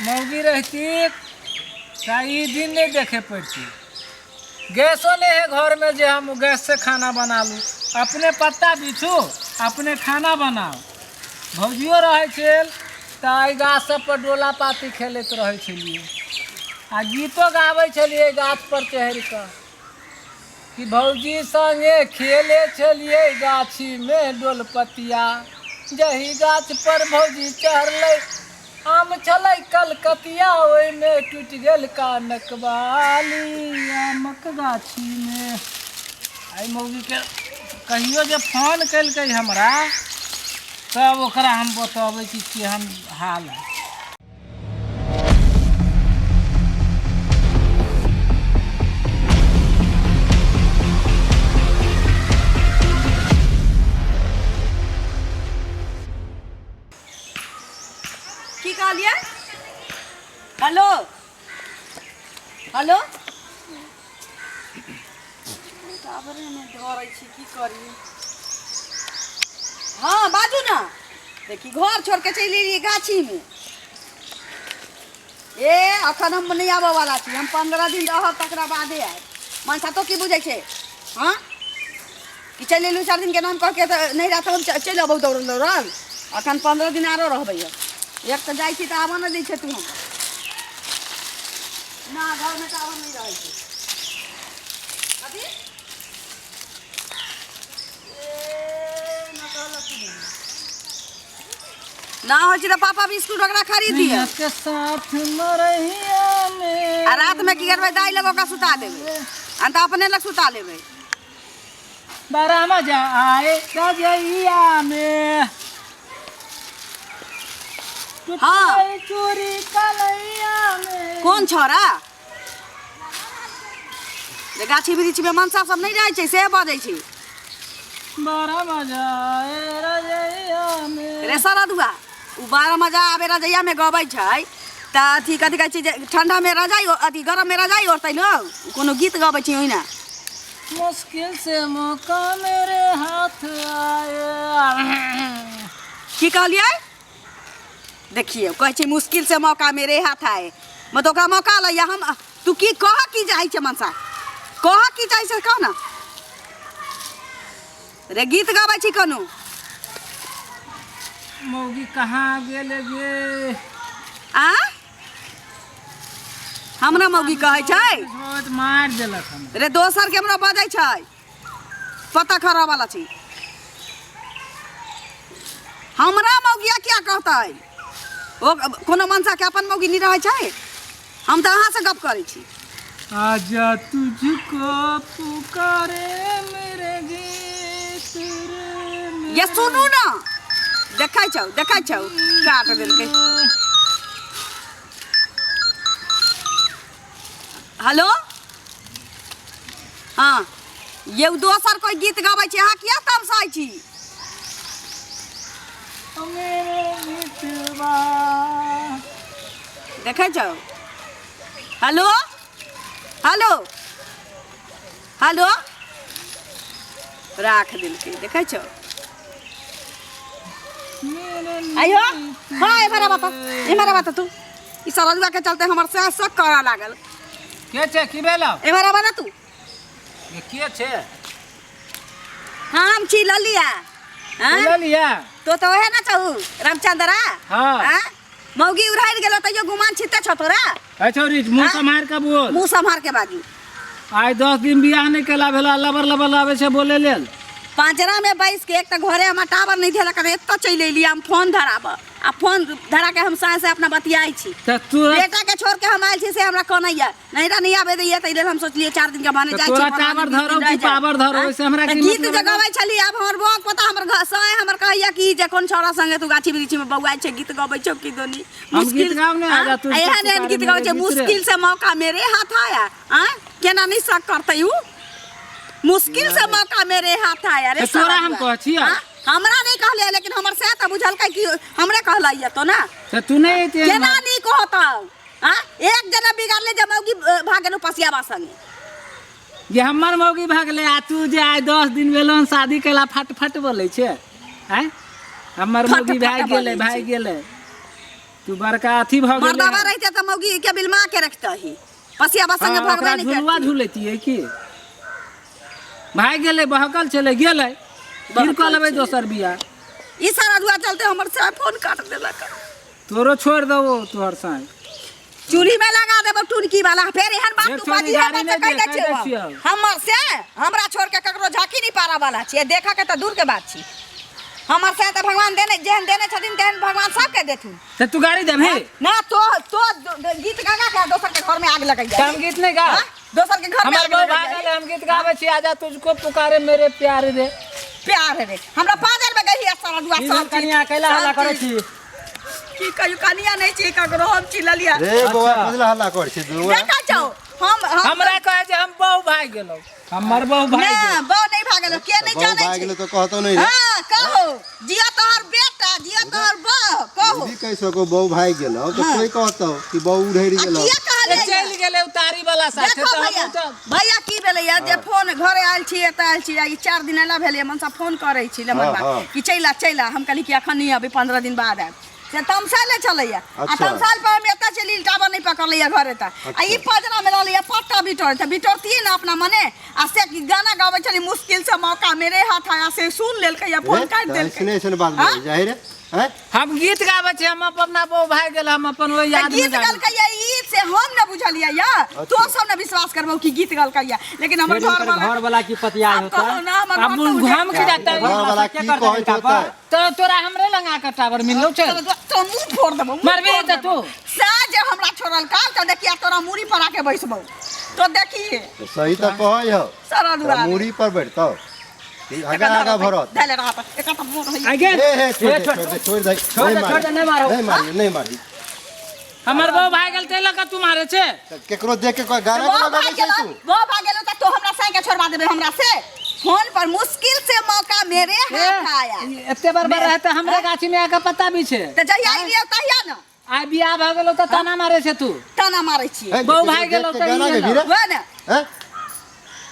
मौगी रहती तऽ ई दिन नहि देखे पड़ती। गैसो नहीं है घर में जे हम गैस से खाना बना लूँ। अपने पत्ता बिछू, अपने खाना बनाओ। भौजियो रहै छल तऽ एहि गाछ सब पर डोला पाती खेलैत रहै छलियै आ गीतो गाबै छलियै गाछ पर चढ़ि कऽ कि भौजी संगे खेले छलियै गाछीमे डोलपतिया, जही गाछ पर भौजी चढ़लै आम छलै कलकतिया, ओहिमे टूटि गेल कानक बाली आमक गाछीमे। एहि मौगीके कहियो जे फोन केलकै हमरा तब ओकरा हम बतबै कि केहन हाल है। की कहलियै? हेलो हेलो, टावरे नहि धरै छी, की करी? हँ बाजू ने। देखी, घर छोड़ के चलि एलियै गाछीमे। ए अखन हम नहि आबऽ वाला छी, हम 15 दिन रहब तकरा बादे आयब। मनसा तो की बुझै छै? हँ कि चलि एलहुँ 4 दिनके नाम कहके तऽ नहि रहत, हम चलि अबौ दौड़ल दौड़ल। अखन 15 दिन आरो रहबै हम। एक तऽ जाइ छी तऽ आबऽ नहि दै छै तू हमरा ना, घरमे टावर नहि रहै छै। कथी? ए, ना कहलक कि नहि। ना होइ छै तऽ पापा बिस्कुट ओकरा खरीद दिअ। के साथ मरैया में आ रातमे की करबै? दाइ लग ओकरा सुता देबै आ तऽ अपने लग सुता लेबै। बड़ा मजा आए रजैया में। हाँ। चूरी कलैया में। कोन छौड़ा जे गाछी वृक्षमे मनसा सब नहि रहै छै से बजै छै? बड़ा मजा आए रजैया में। रे सरदुआ, ओ बड़ा मजा आबे रजैयामे गबै छै तऽ अथी कथी कहै छै जे ठंडामे रजाइ अथी गरममे रजाइ ओढ़तै लोक? कोनो गीत गबै छै ओहिना। मुश्किल से मौका मेरे हाथ आया। की कहलियै? देखियौ, कहै छै मुश्किल से मौका मेरे हाथ आए, मतलब ओकरा मौका लैया हम। तू की कह की चाहै छै मनसा? कह की चाहै छै, कह ने रे। गीत गाबै छी कोनो? मौगी कहाँ गेल गे? आ हमरा मौगी कहै छै? बहुत मारि देलक हमरा। रे दोसर के हमरा बजै छै, पता खरा वाला छी। हमरा मौगिया किया कहतै? ओ कोनो मनसा के अपन मौगी नहि रहै छै? हम तऽ अहाँ से गप करै छी। आजा तुझको पुकारे मेरे गीत रे मेरे। ये सुनू ने, देखै छौ देखै छौ, काट देलकै। हेलो, हँ ये उ दोसर कोइ गीत गाबै छै, अहाँ किया तमसाइ छी? मेरे मितवा। देखै छौ। हेलो हेलो हेलो, राख देलकै। देखै छौ। मेरे। आइयो, हाँ, एम्हर आबऽ तऽ, एम्हर आबऽ तऽ। तू ई सरजुआ के चलते हमर सह शक करऽ लागल। के छै? की भेलौ? एम्हर आबऽ ने तू। ये के छै? हम छी ललिया। हाँ? ललिया। तो तऽ ओहे ना छहु रामचंद्रा? हाँ। हाँ? मौगी उड़ाइल गेलो तैयो गुमान छिते छौ तोरा? ए छौरी, मुँह हाँ? सम्हार के बोल। मुँह सम्हार के बाजू। आइ 10 दिन बियाह नहि केला भेला, लबर लबर लाबै छै बोले लेल। पांजरा में बैस के एक तऽ घरे हमर टावर नहीं धेलक, एतऽ चलि एलियै हम फोन धराबऽ आ फोन धरा के हम साँझ से अपना बतियाइ छी। तऽ तोरा बेटा के छोड़ के हम आयल छी से हमरा कनैया नहीं रा नहीं आबे दैया, ताहि लेल हम सोचलियै 4 दिन के बहाने तऽ जाइ छी। तोरा 15 टावर दिन, 20 धरौ दिन रहि कि जायब। पावर धरौ, आँय? ओहिसे हमरा तऽ की गीत मतलब जे है? गबै छली, आब हमर बौआ पता हमर घर साँय हमर कहैया कि जे कोन छौड़ा संगे तू गाछी वृक्षी में बौआइ छै, गीत गबै छौ की दोनी। हम गीत गाब ने, आँय? आजा तुझको एहन एहन पुकारे गीत गबै मेरे छै। गीत रे। मुश्किल से मौका मेरे हाथ आया। आँय, केना नहीं शक करतै उ? मुश्किल से मौका मेरे हाथ आया रे। तऽ तोरा हम साला कहै छियौ। आँय? हमरा नहीं कहलियै, लेकिन हमर से तऽ बुझलकै कि हमरे कहलैया तो ना। तऽ तू नहि अयतिहे? केना नहीं कहतौ? हाँ, एक जना बिगाड़ले जब मौगी भागल पसियाबा संगे। जे हमर मौगी भागले आ तू जे आइ 10 दिन भेलौ हन शादी केला फट फट बोलै छै। आँय, हमर फट मौगी फट भागि गेलै बोलै भागि छै। गेलै। तू बड़का अथी भऽ गेलै। मर्दावा रहिते तऽ मौगी के बिलमा के रखतही, पसिया संगे हाँ, भगबे ओकरा नहीं झुलुआ करती। झुलैतियै की? भागि गेलै, बहकल छलै, गेलै, फिर कऽ लेबै दोसर बियाह। ई सारा दुआ चलते हमर साहब फोन काट देलक। तोरो छोड़ि देबौ तोहर साँइ। चूल्ही में लगा देबो टुनकी वाला। फेर एहन बात देख तू छोड़ी, बाजी गाड़ी है नहि तऽ कहि दे, दै कहि दै छियौ। छियौ। हमर से हमरा छोड़ के ककरो झांकी नहीं पारा वाला छियै, देखऽ के तऽ दूर के बात छी। हमर से तऽ भगवान देने जेहन देने छथिन तेहन भगवान सबके देथुन। तऽ तू गाड़ी देबही ना? तो तो गीत गा गा के दोसर के घर में आग लगै तऽ हम गीत नहि गा। दोसर के घर में हमर आग बहू लगै। भागल है, हम गीत गाबै छी, आजा तुझको पुकारे मेरे प्यारे रे। प्यार रे, हमरा पाजर में गई है सारा दुआ की सब भेल चीज। कनिया, कैला हल्ला सब करै चीज। छी? की कहियो, कनिया नहीं छी ककरो, हम छी ललिया। रे बौआ, कथी हल्ला कर छी बौआ? देखा जाओ, हम हमरा कहै जे हम बहू भागि गेलहुँ, हमर बहू भागि ना गेल। बहू नहीं भागल, के नहीं बहू जानै भागि छी। गेलो तऽ कहतो नहीं रे। हाँ कहो, जिया तोहर बेटा, जिया तोहर बहू, कहो। ई भी कहि सको बहू भागि गेलो तऽ कोई कहतो कि बहू उधरि आ गेलो। किया कहलियै? ए, चलि गेलै उतारी वाला साथे। देखो तऽ भैया, हम तऽ भैया की भेलैया जे फोन घरे आयल छी, एतऽ आयल छी, आ ई 4 दिन एला भेलैया। मनसा फोन करै छी ले हाँ, हाँ। कि चलि आ, चलि आ। हम कहली कि एखन नहि अबै, 15 दिन बाद आयब। से तमसाले छलैया आ तमसाल पर हम एतऽ चलि, टावर नहि पकड़लैया घरे तऽ आ ई पजरा मे रहलैया पट्टा बिटोर, तऽ बिटोरतियै ने अपना मने। आ से कि गाना गाबै छली, मुश्किल से मौका मेरे हाथ आया, से सुन लेलकै आ फोन रे, काटि तऽ देलकै। ऐसने ऐसने बात हाँ? बोलै जाहि रे हैं। हम गीत गाबै छी, हम अपना बहू भागि गेल, हम अपन ओहि तऽ याद में गीत गाबै छी। गलकैया ई से हम न बुझलियै या तो सब न विश्वास करबौ कि गीत गलकैया, लेकिन हमर फेर घर हिनकर वाला घर वाला की पतिया आब होता? कहू ना, हमर आब घर तऽ उजड़ि घाम के जाता। घर वाला के की करतै कहैत हिनका होतै? पर? तो तोरा हमरे लंगा के टावर मिललो छै? तो मुंह फोड़ देबौ, मुंह मारबही फोड़ तऽ देबौ। तू। से जे हमरा छोड़ल काल तऽ देखिया, तोरा मूड़ी पर आके बैसबौ तो देखिए। तऽ सही तऽ कहै हौ। सारा तोरा दुआरे मूड़ी पर बैठतौ ई आगा आगा भरत। धैले रहत एकर तऽ मोन होइया। आगे। ए हे, छोड़ दे, छोड़ दे, छोड़ दे। छोड़ दे, नहीं छोड़ दे, नहीं मारो। नहीं मारी, नहीं मारी। हमर बहू भागि गेल तै लऽ कऽ तू मारे छै? तऽ केकरो देख के कोई गाना वो के भाग लगाबै छै गेलो, तू? वो भाग गेलो तऽ तो हमरा संग के छोड़वा देबे? हमरा से फोन पर मुश्किल से मौका मेरे हाथ आया। एते बार बार रहते हमरे गाछी में आके पत्ता बिछे। तऽ जहिया अइलियै तहिया ने। आइ बियाह भऽ गेलो तऽ ताना मारे छै तू? ताना मारै छियै? हे, बहू केकरो भागि गेलौ देख के तऽ ई गाना गेलौ। गेबही रे? वएह ने। हैं?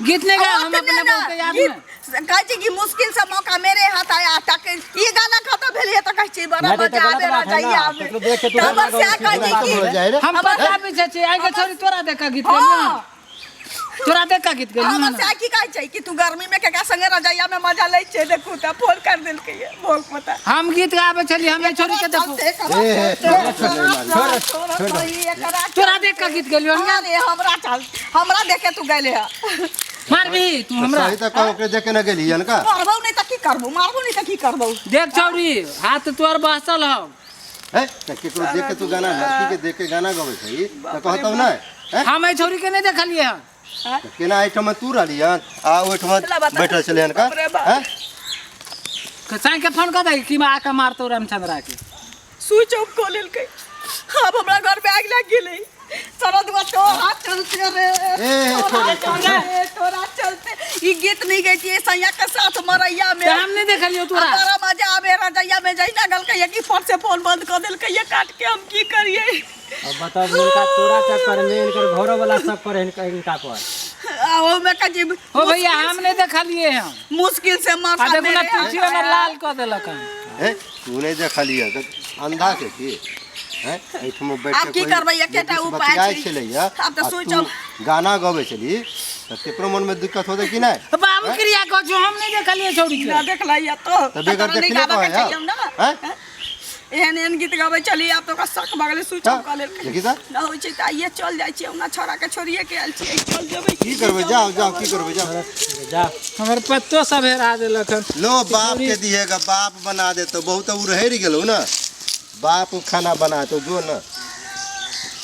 गीत नहीं गा, हम ओतने अपने ना, बहू के याद में कहै छै कि मुश्किल से मौका मेरे हाथ आया, तक ई गाना खत्म भेलै तऽ कहै छै बड़ा नहीं तऽ मजा गलत आबे बात है ना। रजैया में। केकरो देख के तू तब गाना से गाबै छी, कहै छै गलत कि हो जाइ रे। हम पत्ता बिछे छी आइ के छोरी, तोरा देख के गीत हाँ। गेलियौ, तोरा देख के गीत गेलियौ। हमर से की कहै छै कि तू गर्मी में केकरा संगे रजैया में मजा लै छै? देखू तऽ फोन कर देलकै भोग पता। हम गीत गाबै छलियै, हमे छोरी के देखू। ए, हे, छोड़ दे, नहीं मारी। छोड़ दे। तोरा देख के गीत गेलियौ। अरे हमरा चल, हमरा देखे तू गेले है। मारबी तू हमरा? सही तऽ कह, ओकरे देख के न गेली हन का? मारबौ नहीं तऽ की करबौ? मारबौ नहीं तऽ की करबौ? देख छौरी, हाथ तोर बहसल हौ। हैं? तऽ केकरो देख के तू गाना, लड़की के देख के गाना गबै छै तऽ कहतौ नहि हैं? हम एहि छौरी के नहीं देखलियै हन। तऽ केना एहिठाम तू रहली हन आ ओहिठाम ला बता। बैठल छलै हन का? बाप रे बाप। हैं? साँइ के फोन कर दे कि आके मारतौ रामचंद्रा के। स्विच ऑफ कऽ लेलकै। आब हमरा घर में आगि लागि गेलै। शरद तोरा चलते रे। ए, तोरा छोड़ दे, चलते, तोरा चलते ई गीत नहीं गैतियै सैया के साथ मरैया में। तऽ हम नहीं देखलियौ तोरा। आ बड़ा मजा आबे रजैया में। जहिना गलकै कि फट से फोन बंद कऽ देलकै ये काट के। हम की करियै? अब बताब, हिनका तोरा चक्कर में हिनकर घरो वाला सब पर हिनका हिनका पर आ ओमे कजी। ओ भैया, हम नहीं देखलियै हन। मुश्किल से मौका आ देखू ना, मेरे पीछे हाथ हमर आया। लाल कऽ देलक हन। हे, तू नहि देखलियै तऽ अंधा छै की हैं? एहिठाम बैठ आब के की कोई करबै? एकेटा लेडीज उपाय बतियाइ छै। छलैया आब तऽ आ सोचब। तू गाना गबै छली तऽ केकरो मनमे दिक्कत होतै कि नहि? बाबू क्रिया कहै छौ, हम नहीं देखलियै छौरी के। ना देखलैया तो तऽ बेगर तोरा नहि देखले गाबऽ के कहै चाहिए ना। हैं? एहन एहन गीत गाबै छली, आब तऽ ओकरा शक भऽ गेलै, स्विच ऑफ कऽ लेलकै। देखी तऽ। ना होइ छै तऽ आइए चल जाइ छियै। ओना छोड़ा के छोड़िए के आयल छियै, चल जेबै। की करबै? जाओ जाओ, की करबै? जाओ। जा। हमर पत्तो सब हेरा देलक हन। लो, बाप के दिएगा, बाप बना देतो। बहुत उरहरि गेलौ ने, बाप खाना बना तो जो न।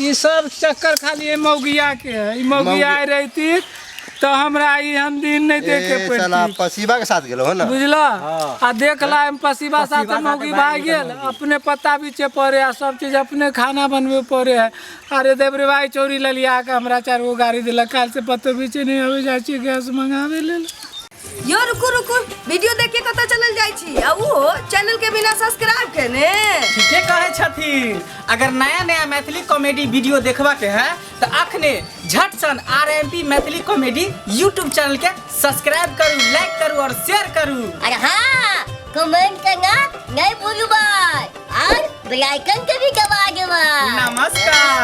ई सब चक्कर खाली ई मौगिया के है। ई मौगिया मौगी- रहती तऽ हमरा ई हम दिन नहीं देखे ए साला, पड़ती। पसीबा के साथ गेलो हो ना? बुझला? हाँ। आ देखला एम पसीबा साथ पसीबा साथे मौगी भागि भागि गेल गेल। मौगी। अपने पत्ता बीचे पड़े आ सब चीज अपने खाना बनबे पड़े है। अरे देवरे भाई, चोरी ललिया के हमरा चारि गो गाड़ी देलक। काल्हि से पत्तो बीचे नहीं अबै जाइ छी गैस मंगावे लेल। यो रुकू रुकू, वीडियो देख के कतऽ चलल जाइ छी आ उहो चैनल के बिना सब्सक्राइब केने? ठीके कहै छथिन। अगर नया नया मैथिली कॉमेडी वीडियो देखबा के है तऽ अखने झट सन आर एम पी मैथिली कॉमेडी यूट्यूब चैनल के सब्सक्राइब करू, लाइक करू और शेयर करू। अरे हाँ। कमेंट करना नहीं भूलबै और बेल आइकन के भी दबा देबै। नमस्कार।